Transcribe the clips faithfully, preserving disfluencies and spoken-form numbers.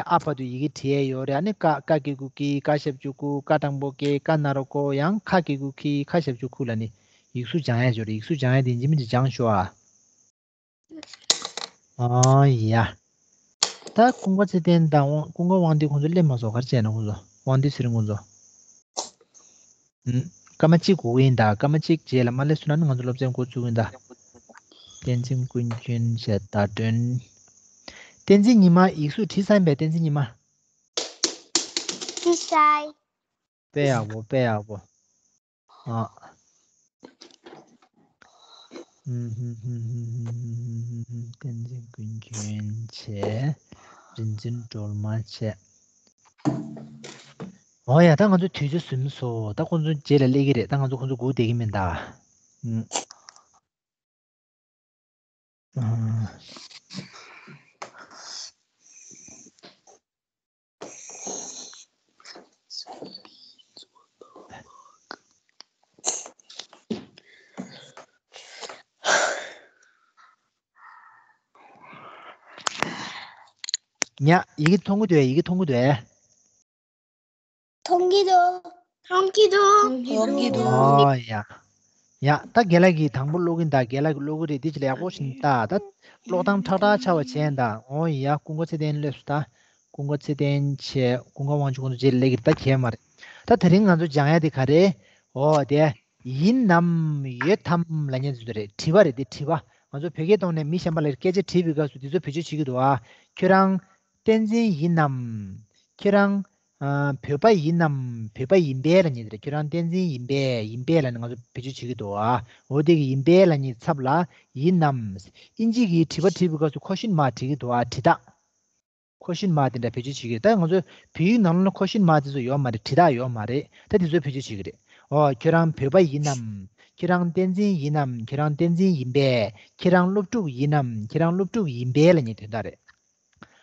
ཨ་བར་དུ་ཡི་གེ་བྲིས་ཡས་ཡོད་རེད། ཨ་ནི་ཀ་ཀ་གི་གུ་ཀི། ཀ་ཞབས་ཀྱུ་ཀུ། ཀ་དང་པོ་ཀེ། ཀ་ན་རོ་ཀོ། ཡང་ཁ་གི་གུ་ཁི། ཁ་ཞབས་ཀྱུ་ཁུ་ལབ་ནི་ཡིག་གཟུགས་སྦྱང་ཡས་ཡོད་རེད། ཡིག་གཟུགས་སྦྱང་ཡས་དེ་ཡིན་གཅིག་མིན་གཅིག་སྦྱང་ཤོག་ཨ། ཨ་ཡ། ད་ཀུན་དགའ་ཚེ་བརྟན་དང་དབང་། ཀུན་དགའ་དབང་འདུས་ཁོང་ཚོ་སླེབས་མ་སོང་། ག་རེ་བྱས་ན་ཁོང་ཚོ། དབང་འདུས་ཚེ་རིང་ཁོང་ཚོ། ཨུམ། སྐར་མ་གཅིག་འགོར་གྱི་ཡིན་ད། སྐར་མ་གཅིག་རྗེས་ལ་མ་སླེབས་སོང་ན་ནི་ང་ཚོ་སློབ་ཚན་འགོ་བཙུགས་ཀྱི་ཡིན་ད། བསྟན་འཛིན་ཀུན་མཁྱེན་བྱས་བརྡ་སྤྲོད། བསྟན་འཛིན་ཉི་མ་ཡིག་གཟུགས་བྲིས་ཚར་ཡིན་པས། བསྟན་འཛིན་ཉི་མ། བྲིས་ཚར། དཔེ་ཡག་པོ། དཔེ་ཡག་པོ། ཨ། བསྟན་འཛིན་ཀུན་མཁྱེན་བྱས། རིག་འཛིན་སྒྲོལ་མ་བྱས། འོ་ཡ། ད་ང་ཚོ་དུས་ཚོད་ཟིན་སོང་། ད་ཁོང་ཚོ་རྗེས་ལ་སླེབས་ཀྱི་རེད། ད་ང་ཚོ་ཁོང་ཚོ་སྒུག་བསྡད་ཀྱི་མིན་ད། ཨ། ཉ། ཡི་གེ་མཐོང་གི་འདུག་གས། ཡི་གེ་མཐོང་གི་འདུག་གས། མཐོང་གི་འདུག་མཐོང་གི་འདུག་མཐོང་གི་འདུག་ཨོ་ཡ། ཡ། ད་རྒན་ལགས་ཀྱིས་དང་པོ་ཀློག་གིན་ད། རྒན་ལགས་ཀྱིས་ཀློག་གི་རེད། འདི་ཅི་ལ་ཡག་པོ་ཞིག་ལྟ། ད་ཀློག་སྟངས་ཁྲག་ཁྲག་ཆགས་པ་བྱས་ད། ཨོ་ཡ། ཀུན་དགའ་ཚེ་བརྟན་སླེབས་སོང་ད། ཀུན་དགའ་ཚེ་བརྟན་བྱས། ཀུན་དགའ་དབང་ཕྱུག་ཁོང་ཚོ་རྗེས་ལ་སླེབས་ཀྱི་རེད། ད་གས་མ་རེད། ད་དེ་རིང་ང་ཚོ་སྦྱང་ཡ་དེ་ག་རེད། ཨོ་དེ། ཡིན་ནམ་ཡོད་དམ་ལབ་མཁན་ཚོ་རེད། དྲི་བ་རེད་དེ། དྲི་བ། ང་ཚོ་བོད་སྐད་ཐོག་ནས་མི་གཞན་པ་ལ་སྐད་ཆ་དྲིས་པའི་སྐབས་སུ་འདི་ཚོ་བེད་སྤྱོད་བྱེད་ཀྱི་འདུག་ཨ། ཁྱོད་རང་བསྟན་འཛིན་ཡིན་ནམ། ཁྱོད་རང་ཨ། བོད་པ་ཡིན་ནམ། བོད་པ་ཡིན་པས་ལབ་མཁན་དེ་རེད། ཁྱོད་རང་བསྟན་འཛིན་ཡིན་པས། ཡིན་པས་ལབ་ནས་ང་ཚོ་བེད་སྤྱོད་བྱེད་ཀྱི་འདུག་ཨ། འོ་དེ་གི་ཡིན་པས་ལབ་མཁན་ཚབ་ལ་ཡིན་ནམ། དབྱིན་ཇི་གི་དྲི་བ་དྲིས་པའི་སྐབས་སུ་ཁོ་ཤིན་མ་བྲིས་ཀྱི་འདུག་ཨ། དྲི་རྟགས། ཁོ་ཤིན་མ་དེ་འདྲ་བེད་སྤྱོད་བྱེད་ཀྱི་རེད། ད་ང་ཚོ་བོད་ཡིག་ནང་ལོགས་ན་ཁོ་ཤིན་མ་དེ་ཚོ་ཡོད་མ་རེད། དྲི་རྟགས་ཡོད་མ་རེད། ད་དེ་ཚོ་བེད་སྤྱོད་བྱེད་ཀྱི་རེད། ཨོ། ཁྱོད་རང་བོད་པ་ཡིན་ནམ། ཁྱོད་རང་བསྟན་འཛིན་ཡིན་ནམ། ཁྱོད་རང་བསྟན་འཛིན་ཡིན་པས། ཁྱོད་རང་སློབ་ཕྲུག་ཡིན་ནམ། ཁྱོད་རང་སློབ་ཕྲུག་ཡིན་པས་ལབ་མཁན་དོན་དག་རེད།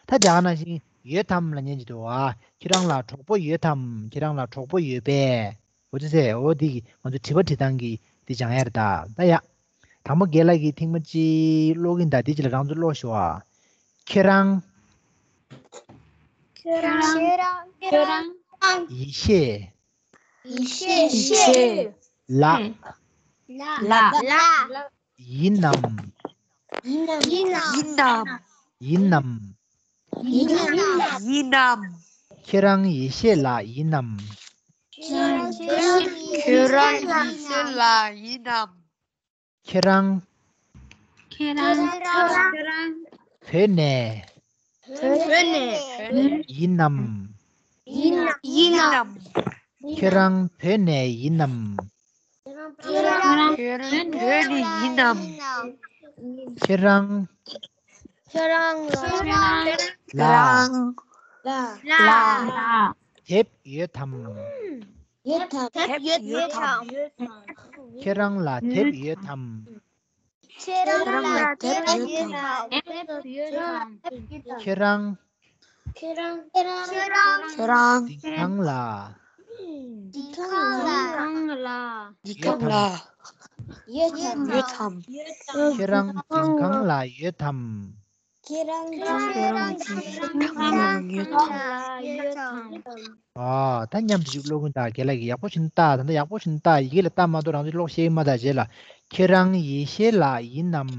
ད་དེ་ག་ནང་བཞིན་ཡོད་དམ་ལབ་མཁན་ཅིག་འདུག་ཨ། ཁྱོད་རང་ལ་གྲོགས་པོ་ཡོད་དམ། ཁྱོད་རང་ལ་གྲོགས་པོ་ཡོད་པས། འོ་ཙི་ཙི། འོ་འདི་གི་ང་ཚོ་དྲི་བ་དྲི་སྟངས་ཀྱི་འདི་སྦྱང་ཡ་རེད་ད། ད་ཡ། དང་པོ་རྒན་ལགས་ཀྱིས་ཐེངས་མ་གཅིག་ཀློག་གིན་ད། འདི་ཅི་ལ་རང་ཚོ་ཀློག་ཤོག་ཨ། ཁྱེད་རང་། ཁྱེད་རང་། ཁྱེད་རང་། ཡེ་ཤེས། ཡེ་ཤེས། ལ། ལ། ཡིན་ནམ། ཡིན་ནམ། ཡིན་ནམ། ཡིན་ནམ། ཁྱེད་རང་ཡེ་ཤེས་ལགས་ཡིན་ནམ། ཁྱེད་རང་ཡེ་ཤེས་ལགས་ཡིན་ནམ། ཁྱེད་རང་། ཁྱེད་རང་། བོད་ནས། བོད་ནས། ཡིན་ནམ། ཡིན་ནམ། ཁྱེད་རང་བོད་ནས་ཡིན་ནམ། ཁྱེད་རང་བོད་ནས་ཡིན་ནམ། ཁྱེད་རང་། ཁྱེད་རང་ལ། ལ། ལ། དེབ་ཡོད་དམ། ཡོད་དམ། དེབ་ཡོད་དམ། ཁྱེད་རང་ལ་དེབ་ཡོད་དམ། ཁྱེད་རང་ལ་དེབ་ཡོད་དམ། ཁྱེད་རང་། ཁྱེད་རང་། ཁྱེད་རང་། འཛིན་ཁང་ལ། འཛིན་ཁང་ལ། འཛིན་ཁང་ལ། ཡོད་དམ། ཡོད་དམ། ཁྱེད་རང་འཛིན་ཁང་ལ་ཡོད་དམ། ཁྱེད་རང་འཛིན་ཁང་ལ་ཡོད་དམ། ཨ། ད་མཉམ་དུ་ཅིག་ཀློག་གིན་ད། རྒན་ལགས་ཀྱིས་ཡག་པོ་ཞིག་ལྟ། ད་ལྟ་ཡག་པོ་ཞིག་ལྟ། ཡི་གེ་ལ་ལྟ་མ་གཏོགས་རང་ཚོས་ཀློག་ཤེས་ཀྱི་མ། ད་རྗེས་ལ། ཁྱེད་རང་ཡེ་ཤེས་ལགས་ཡིན་ནམ།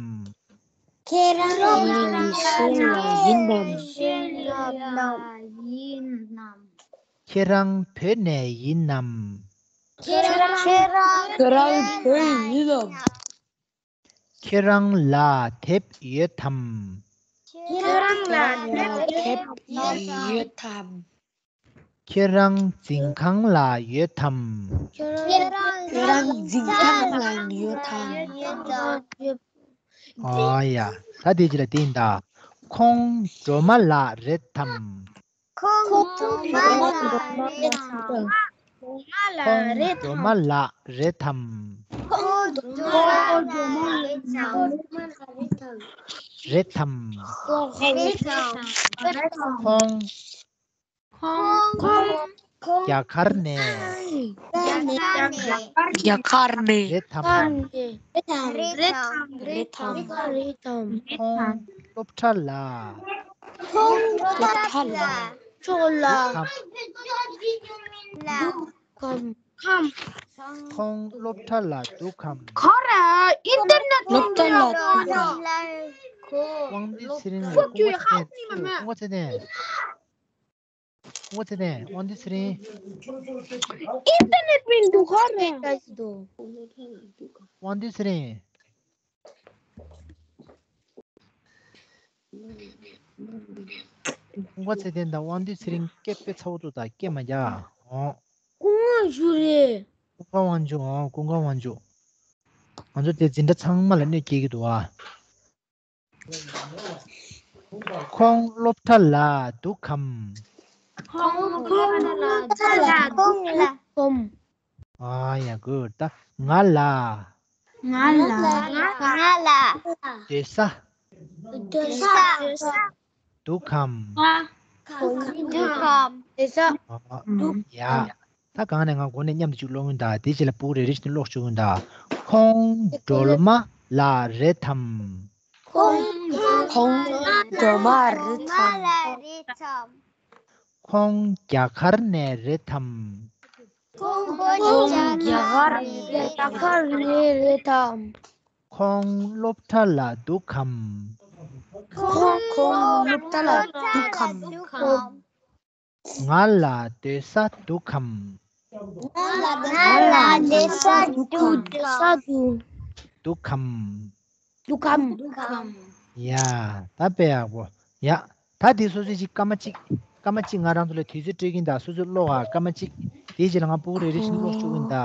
ཁྱེད་རང་ཡེ་ཤེས་ལགས་ཡིན་ནམ། ཁྱེད་རང་བོད་ནས་ཡིན་ནམ། ཁྱེད་རང་བོད་ཡིན་ནམ། ཁྱེད་རང་ལ་དེབ་ཡོད་དམ། ཁྱེད་རང་ལ་དེབ་ཡོད་དམ། ཁྱེད་རང་འཛིན་ཁང་ལ་ཡོད་དམ། ཁྱེད་རང་འཛིན་ཁང་ལ་ཡོད་དམ། ཨ་ཡ། ད་དེ་ཅི་ལ་བསྟན་ད། ཁོང་སྒྲོལ་མ་ལགས་རེད་དམ། ཁོང་སྒྲོལ་མ་ལགས་རེད་དམ། ཁོང་སྒྲོལ་མ་ལགས་རེད་དམ། ཁོང་སྒྲོལ་མ་ལགས་རེད་དམ། རེད་དམ། རེད་དམ། ཁོང་། ཁོང་། ཁོང་། རྒྱ་གར་ནས། རྒྱ་གར་ནས། རེད་དམ། རེད་དམ། རེད་དམ། ཁོང་སློབ་གྲྭ་ལ། ཁོང་། སློབ་གྲྭ་ལ། ཕྱོགས་ལ། ཁམས། ཁམས། ཁོང་སློབ་གྲྭ་ལ་འདུག་གམ། ག་རེ། ཨིན་ཊར་ནེཊ་སློབ་གྲྭ་ལ་འདུག་གམ། དབང་འདུས་ཚེ་རིང་ལ་སྐུ་ངོ་ཚེ་བརྟན། སྐུ་ངོ་ཚེ་བརྟན། སྐུ་ངོ་ཚེ་བརྟན། དབང་འདུས་ཚེ་རིང་། ཨིན་ཊར་ནེཊ་མི་འདུག་ག་རེ། དབང་འདུས་ཚེ་རིང་། ཀུན་དགའ་ཚེ་བརྟན་དང་དབང་འདུས་ཚེ་རིང་སྐད་དཔེ་ཚ་བོ་འདུག་ད་སྐད་མ་རྒྱག་ཨོ། ཀུན་དགའ་བང་ཆུང་རེད། ཀུན་དགའ་བང་ཆུང་། ཨོ། ཀུན་དགའ་བང་ཆུང་། ང་ཚོ་དེ་འཛིན་གྲྭ་ཚང་མ་ལ་གནོད་སྐྱེལ་གྱི་འདུག་ཨ། ཁོང་སློབ་གྲྭ་ལ་འདུག་གམ། ཁོང་སློབ་གྲྭ་ལ་འདུག་གམ། ཨ་ཡ། གུཌ། ད་ང་ལ། ང་ལ། ང་ལ། སྡོད་ས། སྡོད་ས། འདུག་གམ། འདུག་གམ། སྡོད་ས། ཨ། འདུག་ཡ། ད་གང་ནས་ང་འགོ་ནས་མཉམ་དུ་ཅིག་ཀློག་ཡིན་ད། དེ་རྗེས་ལ་ཕྲུ་གུ་རེ་རེ་བཞིན་ཀློག་ཆོག་ཡིན་ད། ཁོང་སྒྲོལ་མ་ལགས་རེད་དམ། ཁོང་སྒྲོལ་མ་རེད་དམ། ཁོང་རྒྱ་གར་ནས་རེད་དམ། ཁོང་རྒྱ་གར་ནས་རེད་དམ། ཁོང་སློབ་གྲྭ་ལ་འདུག་གམ། ཁོང་སློབ་གྲྭ་ལ་འདུག་གམ། ང་ལ་སྡོད་ས་འདུག་གམ། ང་ལ་སྡོད་ས་འདུག་གམ། འདུག་གམ། འདུག་གམ། ཡ། ད་དཔེ་ཡག་པོ། ཡ། ད་དེ་སོ་སོས་ཅིག་སྐར་མ་གཅིག་སྐར་མ་གཅིག་ང་རང་ཚོ་ལ་དུས་ཚོད་སྤྲད་ཀྱིན་ད། སོ་སོས་ཀློག་ཨ། སྐར་མ་གཅིག་དེའི་རྗེས་ལ་ང་ཕྲུ་གུ་རེ་རེ་བཞིན་ཀློག་ཆོག་གིན་ད།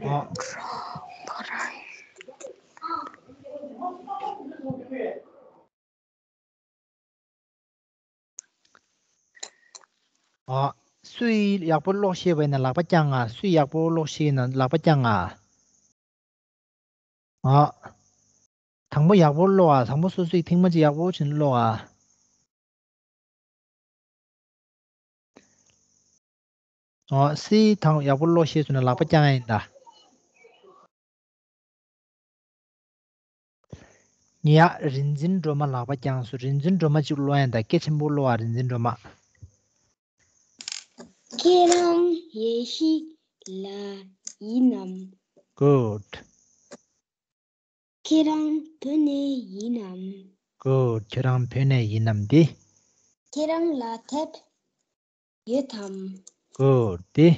ཨོ། ཨ། སུས་ཡག་པོ་ཀློག་ཤེས་པ་ཡིན་ན་ལག་པ་བརྐྱངས་ཨ། སུས་ཡག་པོ་ཀློག་ཤེས་ཡིན་ན་ལག་པ་བརྐྱངས་ཨ། ཨ། དང་པོ་ཡག་པོ་ཀློག་ཨ། དང་པོ་སོ་སོས་ཐེངས་མ་གཅིག་ཡག་པོ་བྱས་ནས་ཀློག་ཨ། ཨ། སུས་དང་ཡག་པོ་ཀློག་ཤེས་སོང་ན་ལག་པ་བརྐྱངས་ཡིན་ད། ཡ། རིག་འཛིན་སྒྲོལ་མ་ལག་པ་བརྐྱངས་སོང་། རིག་འཛིན་སྒྲོལ་མ་གཅིག་ཀློག་ཡིན་ད། སྐད་ཆེན་པོ་ཀློག་ཨ། རིག་འཛིན་སྒྲོལ་མ། ཁྱེད་རང་ཡེ་ཤུ་ལགས་ཡིན་ནམ། Good. ཁྱེད་རང་བོད་ནས་ཡིན་ནམ། Good. ཁྱེད་རང་བོད་ནས་ཡིན་ནམ་འདི། ཁྱེད་རང་ལ་དེབ་ཡོད་དམ། Good. འདི།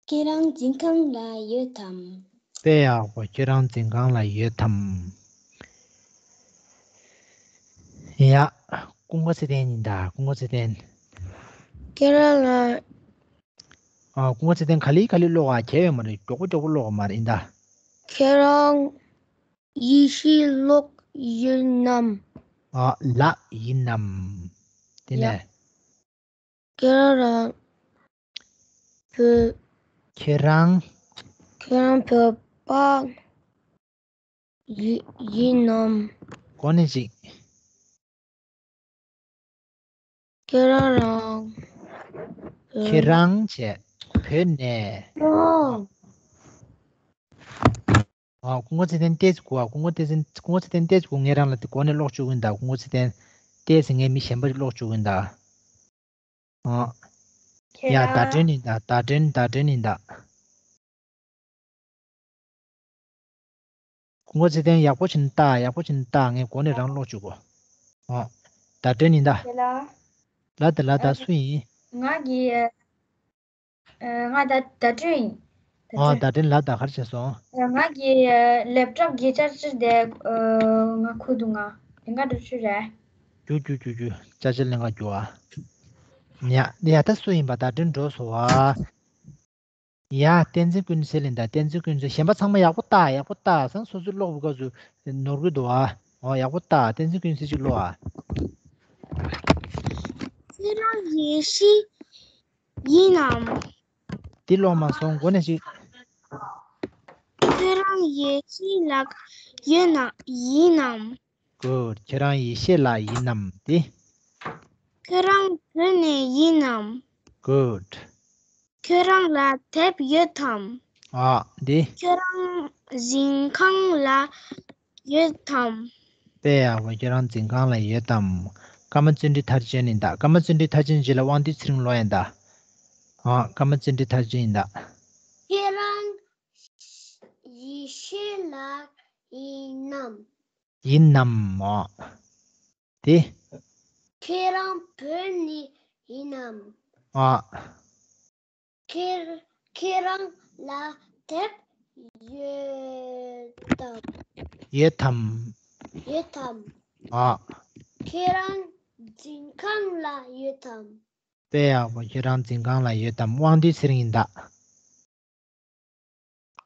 ཁྱེད་རང་འཛིན་ཁང་ལ་ཡོད་དམ། དཔེ་ཡག་པོ། ཁྱེད་རང་འཛིན་ཁང་ལ་ཡོད་དམ། ཡ། ཀུན་དགའ་ཚེ་བརྟན་ཡིན་ད། ཀུན་དགའ་ཚེ་བརྟན། ཁྱེད་རང་ལ། ཨ། ཀུན་དགའ་ཚེ་བརྟན་ག་ལེ་ག་ལེ་ཀློག་ཨ། གལ་ཡོད་མ་རེད། མགྱོགས་པོ་མགྱོགས་པོ་ཀློག་མ་རེད་ཡིན་ད། ཁྱེད་རང་ཡེ་ཤུ་ལགས་ཡིན་ནམ། ཨ། ལགས་ཡིན་ནམ། དེ་ཡ། ནས། ཁྱེད་རང་བོད། ཁྱེད་རང་། ཁྱེད་རང་བོད་པ་ཡི་ཡིན་ནམ། གོ་ནི་ཅིག་ཁྱེད་རང་རང་། ཁྱེད་རང་བྱས། བོད་ནས། ཨོ། ཨ། ཀུན་དགའ་ཚེ་བརྟན་ཏོག་ཙམ་སྒུག་ཨ། ཀུན་དགའ་ཚེ་བརྟན། ཀུན་དགའ་ཚེ་བརྟན་ཏོག་ཙམ་སྒུག་ངས་རང་ལ་དེ་གོ་ནས་ཀློག་བཅུག་གིན་ད། ཀུན་དགའ་ཚེ་བརྟན་ཏོག་ཙམ། ངས་མི་གཞན་པ་ཅིག་ཀློག་བཅུག་གིན་ད། ཨ། ཡ། ཁྱེད་རང་། བརྡ་སྤྲོད་ཡིན་ད། བརྡ་སྤྲོད། བརྡ་སྤྲོད་ཡིན་ད། ཀུན་དགའ་ཚེ་བརྟན་ཡག་པོ་བྱས་ནས་ལྟ། ཡག་པོ་བྱས་ནས་ལྟ། ངས་གོ་ནས་རང་ཀློག་བཅུག་གོ། ཨོ། བརྡ་སྤྲོད་ཡིན་ད། ཁྱེད་རང་། ལ་ད་ལ་ད། ཨ། སུ་ཡིན། ང་གི། ཨ། ང་ད་བརྡ་སྤྲོད་ཡིན། བརྡ་ཨོ། སྤྲོད། བརྡ་སྤྲོད་ལ་ད་ག་རེ་བྱས་སོང་། ཨ། ང་གི། ཨ། ལེབ་ཊོབ་གི་ཅར་ཇར་དེ། ཨ། ང་ཁུག་འདུག་ང་ལེན་ག་འགྲོ་རྒྱུ་རེད། རྒྱུགས་རྒྱུགས་རྒྱུགས་རྒྱུགས། ཅར་ཇར་ལེན་ག་རྒྱུགས་ཨ། ཡ་ཡ། ད་སུ་ཡིན་པ། བརྡ་སྤྲོད་འགྲོ་སོང་ཨ། ཡ། བསྟན་འཛིན་ཀུན་གསལ་ཡིན་ད། བསྟན་འཛིན་ཀུན་གསལ། གཞན་པ་ཚང་མ་ཡག་པོ་ལྟ། ཡག་པོ་ལྟ། སང་སོ་སོའི་ཀློག་པའི་སྐབས་སུ་ནོར་གི་འདུག་ཨ། ཨོ། ཡག་པོ་ལྟ། བསྟན་འཛིན་ཀུན་གསལ་ཅིག་ཀློག་ཨ། ཁྱེད་རང་ཡེ་ཤུ་ཡིན་ནམ། འདི་ཀློག་མ་སོང་། མགོ་ནས་ཅིག་ཁྱེད་རང་ཡེ་ཤུ་ལགས་ཡོད་ན་ཡིན་ནམ། Good. ཁྱེད་རང་ཡེ་ཤེས་ལགས་ཡིན་ནམ་འདི། ཁྱེད་རང་བོད་ནས་ཡིན་ནམ། Good. ཁྱེད་རང་ལ་དེབ་ཡོད་དམ། ཨ། འདི། ཁྱེད་རང་འཛིན་ཁང་ལ་ཡོད་དམ། དཔེ་ཡག་པོ། ཁྱེད་རང་འཛིན་ཁང་ལ་ཡོད་དམ། ཀརྨ་བརྩོན་འགྲུས་མཐར་བྱོན་ཡིན་ད། ཀརྨ་བརྩོན་འགྲུས་མཐར་བྱོན་རྗེས་ལ་དབང་འདུས་ཚེ་རིང་ཀློག་ཡིན་ད། ཨ། ཀརྨ་བརྩོན་འགྲུས་མཐར་བྱོན་ཡིན་ད། ཁྱེད་རང་ཡེ་ཤེས་ལགས་ཡིན་ནམ། ཡིན་ནམ། ཨ། དེ། ཁྱེད་རང་བོད་ནས་ཡིན་ནམ། ཨ། ཁྱེད་ཁྱེད་རང་ལ་དེབ་ཡོད་དམ། ཡོད་དམ། ཡོད་དམ། ཨ། ཁྱེད་རང་འཛིན་ཁང་ལ་ཡོད་དམ། དཔེ་ཡག་པོ། ཁྱེད་རང་འཛིན་ཁང་ལ་ཡོད་དམ། དབང་འདུས་ཚེ་རིང་ཡིན་ད།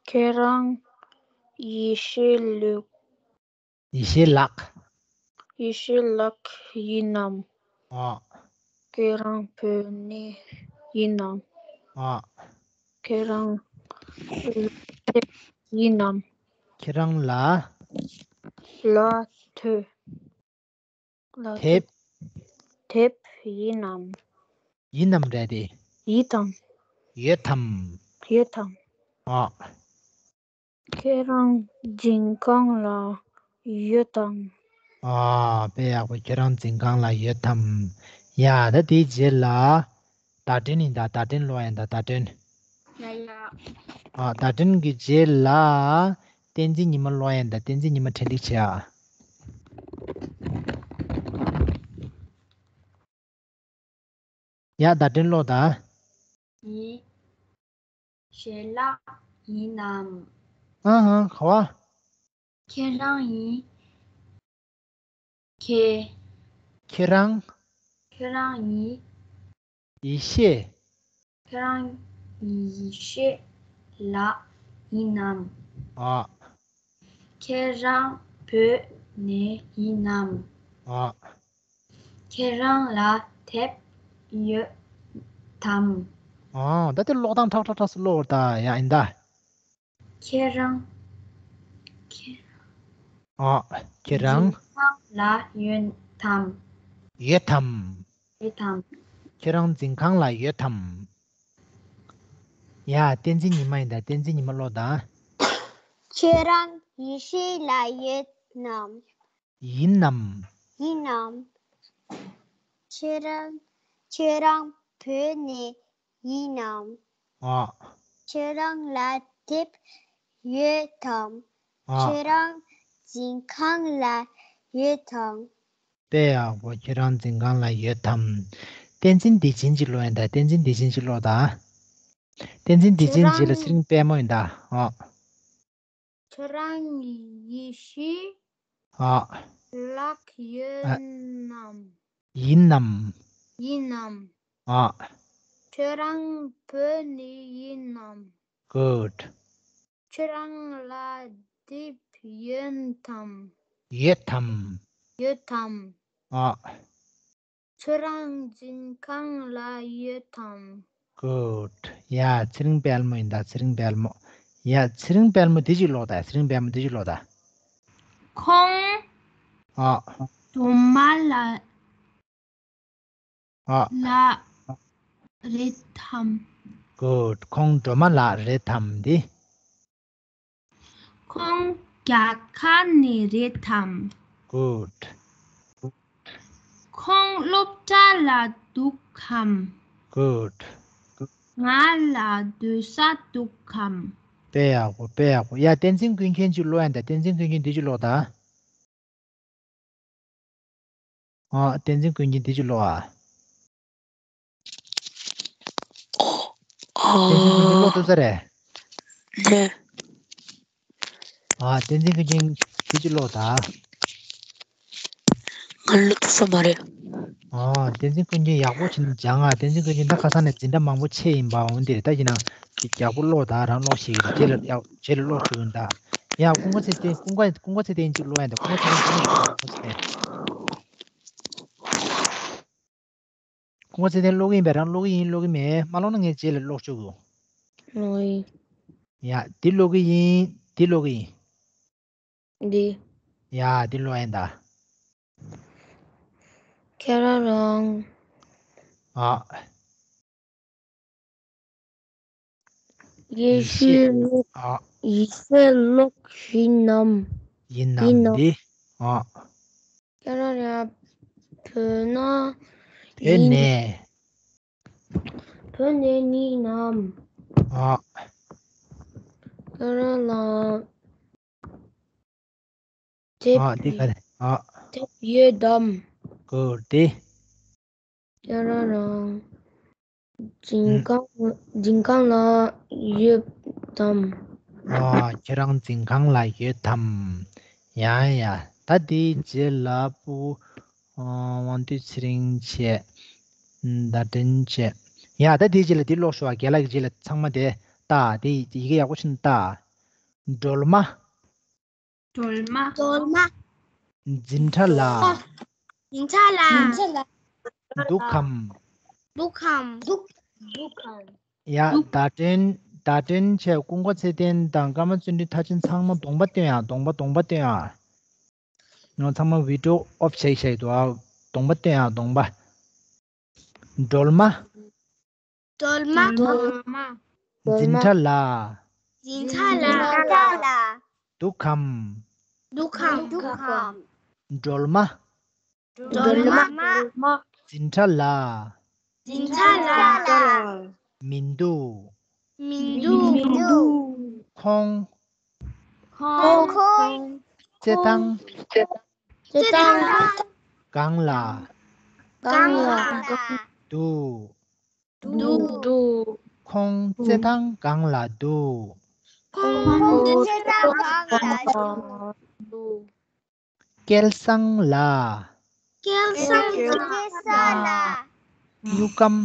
ཁྱེད་རང་ཡེ་ཤེས་ལགས། ཡེ་ཤེས་ལགས། ཡེ་ཤེས་ལགས་ཡིན་ནམ། ཨ། ཁྱེད་རང་བོད་ནས་ཡིན་ནམ། ཨ། ཁྱེད་རང་ལ་དེབ་ཡིན་ནམ། ཁྱེད་རང་ལ། ལ་དེབ། ལ་དེབ། དེབ་ཡིན་ནམ། ཡིན་ནམ་རེད་དེ། ཡིན་དམ། ཡོད་དམ། ཡོད་དམ། ཨ། ཁྱེད་རང་འཛིན་ཁང་ལ་ཡོད་དམ། ཨ། དཔེ་ཡག་པོ། ཁྱེད་རང་འཛིན་ཁང་ལ་ཡོད་དམ། ཡ། ད་དེའི་རྗེས་ལ་བརྡ་དྲན་ཡིན་ད། བརྡ་དྲན་ཀློག་ཡིན་ད། བརྡ་དྲན། ཡ་ཡ། ཨ། བརྡ་དྲན་གྱི་རྗེས་ལ་བསྟན་འཛིན་ཉི་མ་ཀློག་ཡིན་ད། བསྟན་འཛིན་ཉི་མ་གྲ་སྒྲིག་བྱེད་ཨ། ཡ། བརྡ་དྲན་ཀློག་ད། ཡེ་ཤེས་ལགས་ཡིན་ནམ། ཨ་ཧ། ག་བ། ཁྱེད་རང་ཡིན། ཁྱེད། ཁྱེད་རང་། ཁྱེད་རང་ཡིན། ཡེ་ཤེས། ཁྱེད་རང་ཡེ་ཤེས་ལགས་ཡིན་ནམ། ཨ། ཁྱེད་རང་བོད་ནས་ཡིན་ནམ། ཨ། ཁྱེད་རང་ལ་དེབ་ཡོད་དམ། ཨ། ད་དེ་ཀློག་སྟངས་ཁྲག་ཁྲག་ཁྲག་སུ་ཀློག་ད། ཡ། ཡིན་ད། ཁྱེད་རང་། ཁྱེད། ཨ། ཁྱེད་རང་། འཛིན་ཁང་ལ་ཡོད་དམ། ཡོད་དམ། ཡོད་དམ། ཁྱེད་རང་འཛིན་ཁང་ལ་ཡོད་དམ། ཡ། བསྟན་འཛིན་ཉི་མ་ཡིན་ད། བསྟན་འཛིན་ཉི་མ་ཀློག་ད། ཁྱེད་རང་ཡེ་ཤེས་ལགས་ཡོད་ནམ། ཡིན་ནམ། ཡིན་ནམ། ཁྱེད་རང་། ཁྱེད་རང་བོད་ནས་ཡིན་ནམ། ཨ། ཁྱེད་རང་ལ་དེབ་ཡོད་དམ། ཨ། ཁྱེད་རང་འཛིན་ཁང་ལ་ཡོད་དམ། དཔེ་ཡག་པོ། ཁྱེད་རང་འཛིན་ཁང་ལ་ཡོད་དམ། བསྟན་འཛིན་བདེ་ཆེན་གྱིས་ཀློག་ཡིན་ད། བསྟན་འཛིན་བདེ་ཆེན་གྱིས་ཀློག་ད། བསྟན་འཛིན་བདེ་ཆེན་རྗེས་ལ་ཚེ་རིང་དཔལ་མོ་ཡིན་ད། ཨ། ཁྱེད་རང་ཡེ་ཤེས་ཨ། ལགས་ཡོད་ནམ། ཡིན་ནམ། ཡིན་ནམ། ཨ། ཁྱེད་རང་བོད་ནས་ཡིན་ནམ། Good། ཁྱེད་རང་ལ་དེབ་ཡོད་དམ། ཡོད་དམ། ཡོད་དམ། ཨ། ཁྱེད་རང་འཛིན་ཁང་ལ་ཡོད་དམ། Good། ཡ། ཚེ་རིང་དཔལ་མོ་ཡིན་ད། ཚེ་རིང་དཔལ་མོ། ཡ། ཚེ་རིང་དཔལ་མོ་དེ་ཅིག་ཀློག་ད། ཚེ་རིང་དཔལ་མོ་དེ་ཅིག་ཀློག་ད། ཁོང་ཨ། སྒྲོལ་མ་ལ། ཨ། ལགས་རེད་དམ། Good། ཁོང་སྒྲོལ་མ་ལགས་རེད་དམ་དེ། ཁོང་རྒྱ་གར་ནས་རེད་དམ། Good། ཁོང་སློབ་གྲྭ་ལ་འདུག་གམ། Good། ང་ལ་སྡོད་ས་འདུག་གམ། དཔེ་ཡག་པོ། དཔེ་ཡག་པོ། ཡ། བསྟན་འཛིན་ཀུན་མཁྱེན་ཅིག་ཀློག་ཡིན་ད། བསྟན་འཛིན་ཀུན་མཁྱེན་དེ་ཅིག་ཀློག་ད། ཨ། བསྟན་འཛིན་ཀུན་མཁྱེན་དེ་ཅིག་ཀློག་ཨ། བསྟན་འཛིན་ཀུན་མཁྱེན་ཀློག་ཐུབ་ས་རེད། ནས། ཨ། བསྟན་འཛིན་ཀུན་མཁྱེན་དེ་ཅིག་ཀློག་ད། ང་ཀློག་ཐུབ་ས་མ་རེད། ཨ། བསྟན་འཛིན་ཀུན་མཁྱེན་ཡག་པོ་བྱས་ནས་སྦྱང་ཨ། བསྟན་འཛིན་ཀུན་མཁྱེན་ད་ཁ་སང་ནས་འཛིན་གྲྭ་མང་པོ་ཆད་ཡིན་པ། འོན་ཏེ་ད་ཡིན་ན་ཡག་པོ་ཀློག་ད། རང་ཀློག་ཤེས་ཀྱི་རེད། རྗེས་ལ་ཡག་རྗེས་ལ་ཀློག་ཐུབ་ཡོང་ད། ཡ། ཀུན་དགའ་ཚེ་བརྟན། ཀུན་དགའ་ཀུན་དགའ་ཚེ་བརྟན་ཅིག་ཀློག་ཡ་ད། ཀུན་དགའ་ཚེ་བརྟན་ཀློག་ཡ་ད། ཀུན་དགའ་ཚེ་བརྟན། ཁོང་ཚེ་བརྟན་ཀློག་གི་ཡིན་པས། རང་ཀློག་གི་ཡིན་ཀློག་གི་མེད། མ་ཀློག་ན་ངས་རྗེས་ལ་ཀློག་བཅུག་གོ། ཀློག་གི་ཡིན། ཡ། འདི་ཀློག་གི་ཡིན། འདི་ཀློག་གི་ཡིན། འདི། ཡ། འདི་ཀློག་ཡིན་ད། ཁྱེད་རང་། ཨ། ཡེ་ཤེས་ཀློག་ཨ། ཡེ་ཤེས་ཀློག་ཡིན་ནམ། ཡིན་ནམ་ཡིན་ནམ། འདི། ཨ། ཁྱེད་རང་ཡ། བོད་ན་བོད་ནས། བོད་ནས་ཡིན་ནམ། ཨ། ཁྱེད་རང་ལ་དེབ། ཨ། དེ་ག་རེ། ཨ། དེབ་ཡོད་དམ། གོ་དེ། ཁྱེད་རང་རང་འཛིན་ཨུམ། ཁང་འཛིན་ཁང་ལ་ཡོད་དམ། ཨ། ཁྱེད་རང་འཛིན་ཁང་ལ་ཡོད་དམ། ཡ་ཡ། ད་དེའི་རྗེས་ལ་སྤུ་གུ། ཨ། དབང་འདུས་ཚེ་རིང་བྱས། ཟླ་སྒྲོན་བྱས། ཡ། ད་དེའི་རྗེས་ལ་དེ་ཀློག་ཤོག་ཨ། རྒན་ལགས་ཀྱི་རྗེས་ལ་ཚང་མ་དེ་ལྟ། དེ་ཡི་གེ་ཡག་པོ་ཞིག་ལྟ། སྒྲོལ་མ། སྒྲོལ་མ། སྒྲོལ་མ། འཛིན་གྲྭ་ལ། འཛིན་གྲྭ་ལ། འཛིན་གྲྭ་ལ། འདུག་གམ། འདུག་གམ། འདུག་འདུག་གམ། ཡ། འདུག་ཟླ་སྒྲོན། ཟླ་སྒྲོན་བྱས། ཀུན་དགའ་ཚེ་བརྟན་དང་ཀརྨ་བརྩོན་འགྲུས། མཐར་ཕྱིན། ཚང་མ་གདོང་པ་སྟོན་ཡ། གདོང་པ། གདོང་པ་སྟོན་ཡ། ང་ཚང་མ་བི་ཌིའོ་ཨོཕ་བྱས་བྱས་འདུག་ཨ། གདོང་པ་སྟོན་ཡ། གདོང་པ། སྒྲོལ་མ། སྒྲོལ་མ། སྒྲོལ་མ། འཛིན་གྲྭ་ལ། འཛིན་གྲྭ་ལ། འཛིན་གྲྭ་ལ། འདུག་གམ། འདུག་གམ། འདུག་གམ། སྒྲོལ་མ། སྒྲོལ་མ། འཛིན་གྲྭ་ལ། འཛིན་གྲྭ་ལ། མི་འདུག་མི་འདུག་ཁོང་། ཁོང་། ཁོང་། རྩེད་ཐང་། རྩེད་ཐང་། སྒང་ལ། སྒང་ལ། འདུག་འདུག་འདུག་ཁོང་རྩེད་ཐང་སྒང་ལ་འདུག་ཁོང་རྩེད་ཐང་སྒང་ལ་འདུག་སྐལ་བཟང་ལགས། སྐལ་བཟང་ལགས། སྐལ་བཟང་ལགས། སྨྱུག་སྒམ།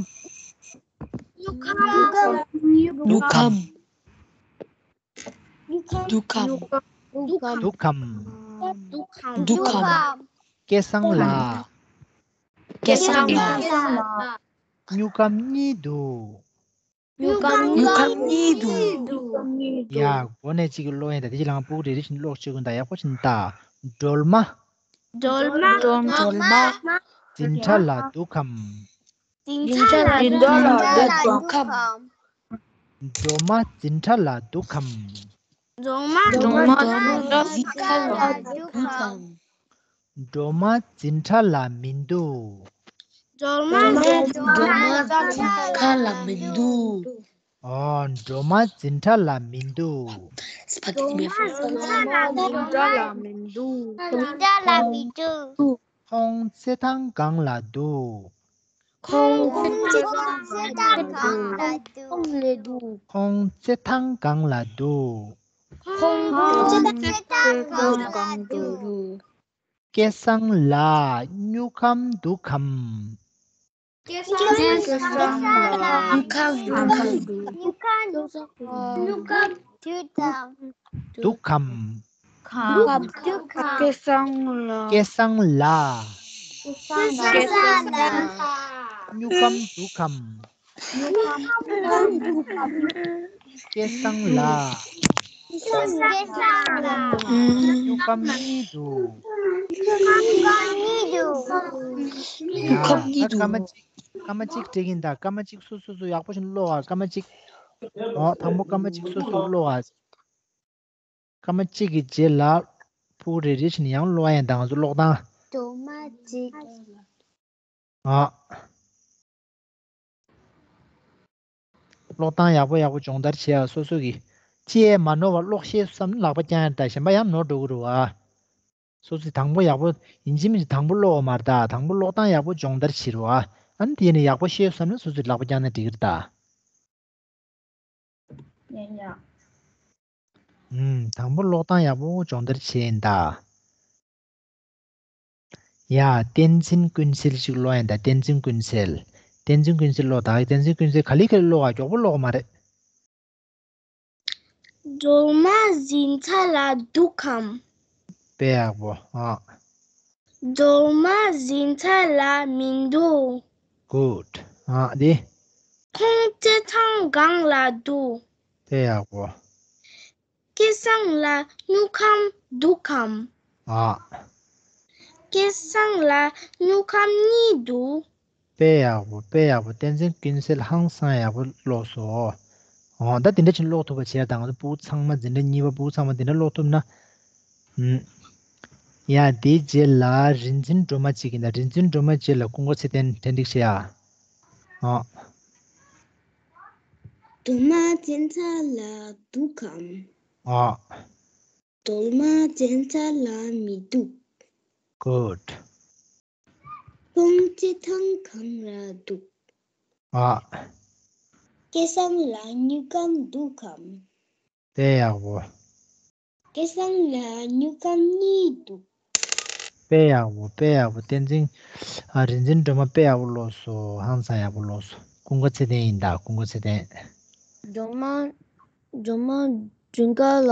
སྨྱུག་སྒམ། སྨྱུག་སྒམ། འདུག་གམ། འདུག་གམ། འདུག་གམ། འདུག་གམ། སྐལ་བཟང་ལགས། སྐལ་བཟང་ལགས། སྨྱུག་སྒམ་གཉིས་འདུག་སྨྱུག་སྒམ་གཉིས་འདུག་ཡ། འགོ་ནས་གཅིག་གི་ཀློག་ཡིན་ད། དེ་ཅི་ལའང་སྤུ་གུ་རེ་རེ་བཞིན་ཀློག་བཅུག་གི་ཡིན་ད། ཡག་པོ་བྱས་ནས་ལྟ། སྒྲོལ་མ། སྒྲོལ་མ། སྒྲོལ་མ། འཛིན་གྲྭ་ལ་འདུག་གམ། འཛིན་གྲྭ་ལ་འདུག་གམ། སྒྲོལ་མ་འཛིན་གྲྭ་ལ་འདུག་གམ། སྒྲོལ་མ། སྒྲོལ་མ་འཛིན་གྲྭ་ལ་འདུག་གམ། སྒྲོལ་མ་འཛིན་གྲྭ་ལ་མི་འདུག་སྒྲོལ་མ་འཛིན་གྲྭ་ལ་མི་འདུག་ཨོ། སྒྲོལ་མ་འཛིན་གྲྭ་ལ་མི་འདུག་སྒྲོལ་མ་འཛིན་གྲྭ་ལ་མི་འདུག་འཛིན་གྲྭ་ལ་མི་འདུག་ཁོང་རྩེད་ཐང་སྒང་ལ་འདུག་ཁོང་རྩེད་ཐང་སྒང་ལ་འདུག་ཁོང་རྩེད་ཐང་སྒང་ལ་འདུག་ཁོང་རྩེད་ཐང་སྒང་ལ་འདུག་སྐལ་བཟང་ལགས། སྨྱུག་སྒམ་འདུག་གམ། སྐལ་བཟང་ལགས། སྨྱུག་སྒམ་འདུག་གམ། སྨྱུག་སྒམ་འདུག་གམ། འདུག་གམ། སྐལ་བཟང་ལགས། སྐལ་བཟང་ལགས། སྨྱུག་སྒམ་འདུག་གམ། སྐལ་བཟང་ལགས། སྨྱུག་སྒམ་གཉིས་འདུག་སྨྱུག་སྒམ་གཉིས་འདུག་སྨྱུག་སྒམ་གཉིས་འདུག་སྐར་མ་གཅིག་སྐར་མ་གཅིག་སྤྲད་ཀྱིན་ད། སྐར་མ་གཅིག་སོ་སོ་སོ་ཡག་པོ་ཞིག་ཀློག་ཨ། སྐར་མ་གཅིག་ཨོ། དང་པོ་སྐར་མ་གཅིག་སོ་སོ་ཀློག་ཨ། སྐར་མ་གཅིག་གི་རྗེས་ལ་སྤུ་གུ་རེ་རེ་བཞིན་ཡང་ཀློག་ཡིན་ད། ང་ཚོ་ཀློག་སྟངས། སྒྲོལ་མ་གཅིག་ཨ། ཀློག་སྟངས་ཡག་པོ་ཡག་པོ་སྦྱོང་བརྡར་བྱེད་ཨ། སོ་སོ་གི་ཅི་ཡས་མ་ནོར་བ་ཀློག་ཤེས་སོང་བསམ་ན་ལག་པ་བརྐྱངས་ཡ་ད། གཞན་པ་ཡང་ནོར་འགྲོ་གི་རེད་ཨ། སོ་སོས་དང་པོ་ཡག་པོ་ཡིན་གཅིག་མིན་གཅིག་དང་པོ་ཀློག་པ་མ་རེད་ད། དང་པོ་ཀློག་སྟངས་ཡག་པོ་སྦྱོང་བརྡར་བྱེད་རོགས་ཨ། ཨ་ནི་དེ་ནས་ཡག་པོ་ཤེས་སོང་བསམ་ན་སོ་སོས་ལག་པ་བརྐྱངས་ན་འགྲིག་གི་རེད་ད། ཡ་ཡ། ཨུམ། དང་པོ་ཀློག་སྟངས་ཡག་པོ་སྦྱོང་བརྡར་བྱེད་ཡིན་ད། ཡ། བསྟན་འཛིན་ཀུན་གསལ་ཞིག་ཀློག་ཡིན་ད། བསྟན་འཛིན་ཀུན་གསལ། བསྟན་འཛིན་ཀུན་གསལ་ཀློག་ད། བསྟན་འཛིན་ཀུན་གསལ་ག་ལེ་ག་ལེ་ཀློག་ཨ། མགྱོགས་པོ་ཀློག་མ་རེད། སྒྲོལ་མ་འཛིན་གྲྭ་ལ་འདུག་གམ། དཔེ་ཡག་པོ་ཨ། སྒྲོལ་མ་འཛིན་གྲྭ་ལ་མི་འདུག Good ཨ། དེ། ཁོང་རྩེད་ཐང་སྒང་ལ་འདུག་དཔེ་ཡག་པོ། སྐལ་བཟང་ལགས་སྨྱུག་སྒམ་འདུག་གམ། ཨ། སྐལ་བཟང་ལགས་སྨྱུག་སྒམ་གཉིས་འདུག་དཔེ་ཡག་པོ། དཔེ་ཡག་པོ། བསྟན་འཛིན་ཀུན་གསལ་ཧང་སང་ཡག་པོ་ཀློག་སོང་། འོ་ད་དེ་འདྲ་ཅིག་ཀློག་ཐུབ་པ་བྱས་དང་། ང་ཚོ་སྤུ་གུ་ཚང་མ་འཛིན་གྲྭ་གཉིས་པ་སྤུ་གུ་ཚང་མ་དེ་འདྲ་ཀློག་ཐུབ་ན། ཨུམ། ཡ་དེའི་རྗེས་ལ་རིག་འཛིན་སྒྲོལ་མ་གཅིག་ཡིན་ད། རིག་འཛིན་སྒྲོལ་མ་རྗེས་ལ་ཀུན་དགའ་ཚེ་བརྟན་གྲ་སྒྲིག་བྱེད་ཡ། ཨོ། སྒྲོལ་མ་ཚེ་མཚར་ལ་འདུག་གམ། ཨོ། སྒྲོལ་མ་ཚེ་མཚར་ལ་མི་འདུག Good. ཁོང་སྤྱིར་བཏང་གང་ལ་འདུག་ཨ། སྐལ་བཟང་ལ་དངུལ་སྒམ་འདུག་གམ། དཔེ་ཡག་པོ། སྐལ་བཟང་ལ་དངུལ་སྒམ་གཉིས་འདུག་དཔེ་ཡག་པོ། དཔེ་ཡག་པོ། བསྟན་འཛིན། ཨ། རིག་འཛིན་སྒྲོལ་མ་དཔེ་ཡག་པོ་ཀློག་སོང་། ཧང་སང་ཡག་པོ་ཀློག་སོང་། ཀུན་དགའ་ཚེ་བརྟན་ཡིན་ད། ཀུན་དགའ་ཚེ་བརྟན། སྒྲོལ་མ། སྒྲོལ་མ་སྒྲོལ་དཀར་ལ།